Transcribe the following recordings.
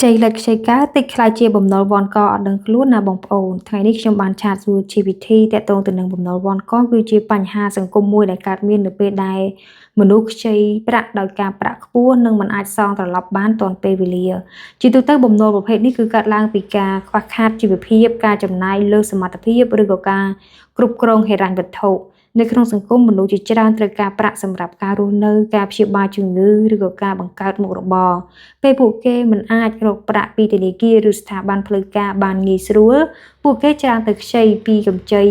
ខ្ចីលិចខ្ចីកើតតិចក្លាយជាបំណុលវ័ណ្ឌកអត់ដឹងខ្លួនណាបងប្អូនថ្ងៃនេះខ្ញុំបាន chat សួរ GPT ទាក់ទងទៅនឹងបំណុលវ័ណ្ឌកគឺជាបញ្ហាសង្គមមួយដែលកើតមាននៅពេលដែលមនុស្សខ្ចីប្រាក់ដោយការប្រាក់ខ្ពស់និងមិនអាចសងត្រឡប់បានទាន់ពេលវេលាជាទូទៅបំណុលប្រភេទនេះគឺកើតឡើងពីការខ្វះខាតជីវភាពការចំណាយលើសសមត្ថភាពឬក៏ការគ្រប់គ្រងហិរញ្ញវត្ថុនៅក្នុងសង្គមមនុស្សជាច្រើនត្រូវការប្រាក់សម្រាប់ការរស់នៅការព្យាបាលជំងឺឬក៏ការបង្កើតមុខរបរ ពេលពួកគេមិនអាចរកប្រាក់ពីធនាគារឬស្ថាប័នផ្លូវការបានងាយស្រួល ពួកគេច្រើនទៅខ្ចីពីកម្ចី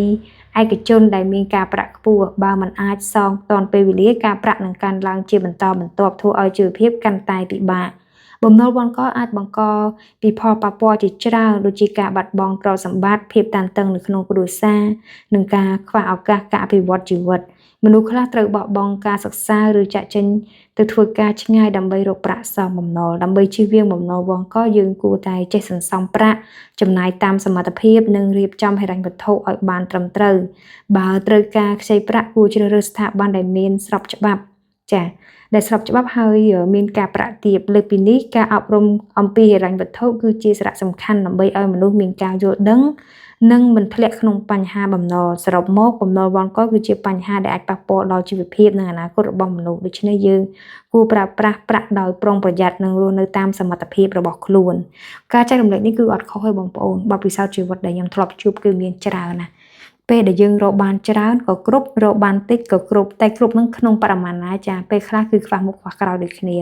ឯកជនដែលមានការប្រាក់ខ្ពស់បើមិនអាចសងទាន់ពេលវេលាការប្រាក់នឹងកើនឡើងជាបន្តបន្ទាប់ធ្វើឲ្យជីវភាពកាន់តែពិបាកបំណុលវ័ណ្ឌកអាចបង្កពីផលប៉ះពាល់ជាច្រើនដូចជាការបាត់បង់ទ្រព្យសម្បត្តិភាពតានតឹងនៅក្នុងគ្រួសារនិងការខ្វះឱកាសការអភិវឌ្ឍជីវិតមនុស្សខ្លះត្រូវបោះបង់ការសិក្សាឬចាកចេញ ទៅធ្វើការឆ្ងាយដើម្បីរកប្រាក់សងបំណុលដើម្បីជៀសវាងបំណុលវ័ណ្ឌកយើងគួរតែចេះសន្សំប្រាក់ចំណាយតាមសមត្ថភាពនិងរៀបចំហិរញ្ញវត្ថុឲ្យបានត្រឹមត្រូវបើត្រូវការខ្ចីប្រាក់គួរជ្រើសរើសស្ថាប័នដែលមានស្របច្បាប់ចា៎ដែលស្របច្បាប់ហើយមានការប្រាក់ទាបលើសពីនេះការអប់រំអំពីហិរញ្ញវត្ថុគឺជាសារៈសំខាន់ដើម្បីឲ្យមនុស្សមានការយល់ដឹងនិងមិនធ្លាក់ក្នុងបញ្ហាបំណុលសរុបមកបំណុលវ័ណ្ឌកគឺជាបញ្ហាដែលអាចប៉ះពាល់ដល់ជីវភាពនិងអនាគតរបស់មនុស្សដូច្នេះយើងគួរប្រើប្រាស់ប្រាក់ដោយប្រុងប្រយ័ត្ននិងរស់នៅតាមសមត្ថភាពរបស់ខ្លួនការចែករំលែកនេះគឺអត់ខុសទេបងប្អូនបទពិសោធន៍ជីវិតដែលខ្ញុំធ្លាប់ជួបគឺមានច្រើនណាស់ពេលដែលយើងរកបានច្រើនក៏គ្រប់រកបានតិចក៏គ្រប់តែគ្រប់នឹងក្នុងបរិមាណណាចាពេលខ្លះគឺខ្វះមុខខ្វះក្រោយដូចគ្នា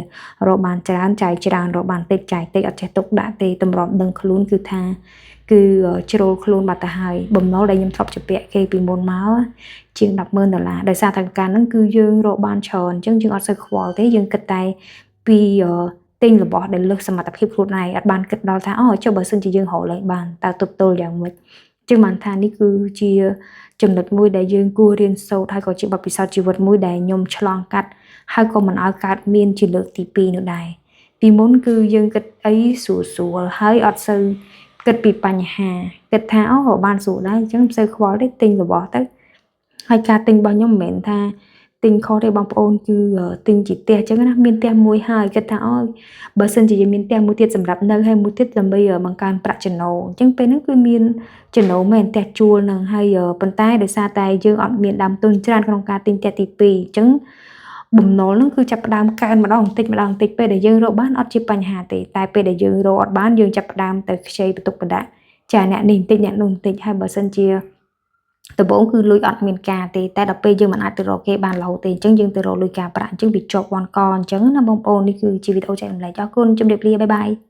រកបានច្រើនចាយច្រើនរកបានតិចចាយតិចអត់ចេះទុកដាក់ទេតម្រាំដឹងខ្លួនគឺថាគឺជ្រុលខ្លួនបាត់ទៅហើយបំណុលដែលខ្ញុំធ្លាប់ជពាក់គេពីមុនមកជាង100,000ដុល្លារដោយសារតែកាលហ្នឹងគឺយើងរកបានច្រើនអញ្ចឹងយើងអត់សូវខ្វល់ទេយើងគិតតែពីទិញរបស់ដែលលើសសមត្ថភាពខ្លួនឯងអត់បានគិតដល់ថាអូចុះបើសិនជាយើងរកលែងបានតើទប់ទល់យ៉ាងម៉េចចឹងបានថានេះគឺជាចំណុចមួយដែលយើងគួររៀនសូត្រហើយក៏ជាបទពិសោធន៍ជីវិតមួយដែលខ្ញុំឆ្លងកាត់ហើយក៏មិនឲ្យកើតមានជាលើកទី2នោះដែរពីមុនគឺយើងគិតអីស្រួលស្រួលហើយអត់សូវគិតពីបញ្ហាគិតថាអូបានស្រួលដែរអញ្ចឹងមិនសូវខ្វល់ទេទិញរបស់ទៅហើយការទិញរបស់ខ្ញុំមិនមែនថាទិញខុសទេបងប្អូនគឺទិញជាផ្ទះអញ្ចឹងណាមានផ្ទះមួយហើយគិតថាអូបើសិនជាយើងមានផ្ទះមួយទៀតសម្រាប់នៅហើយមួយទៀតដើម្បីបង្កើនប្រាក់ចំណូលអញ្ចឹងពេលហ្នឹងគឺមានចំណូលមែនផ្ទះជួលហ្នឹងហើយប៉ុន្តែដោយសារតែយើងអត់មានដើមទុនច្រើនក្នុងការទិញផ្ទះទី2អញ្ចឹងបំណុលហ្នឹងគឺចាប់ផ្ដើមកើនម្ដងបន្តិចម្ដងបន្តិចពេលដែលយើងរកបានអត់ជាបញ្ហាទេតែពេលដែលយើងរកអត់បានយើងចាប់ផ្ដើមទៅខ្ចីបន្ទុកបណ្ដាក់ចាអ្នកនេះបន្តិចអ្នកនោះបន្តិចហើយបើសិនជាដំបូងគឺលុយអត់មានការទេតែដល់ពេលយើងមិនអាចទៅរកគេបានរហូតទេអញ្ចឹងយើងទៅរកលុយការប្រាក់អញ្ចឹងវាជាប់វ័ណ្ឌកអញ្ចឹងណាបងប្អូននេះគឺជាវីដេអូចែករំលែកអរគុណជម្រាបលា bye bye.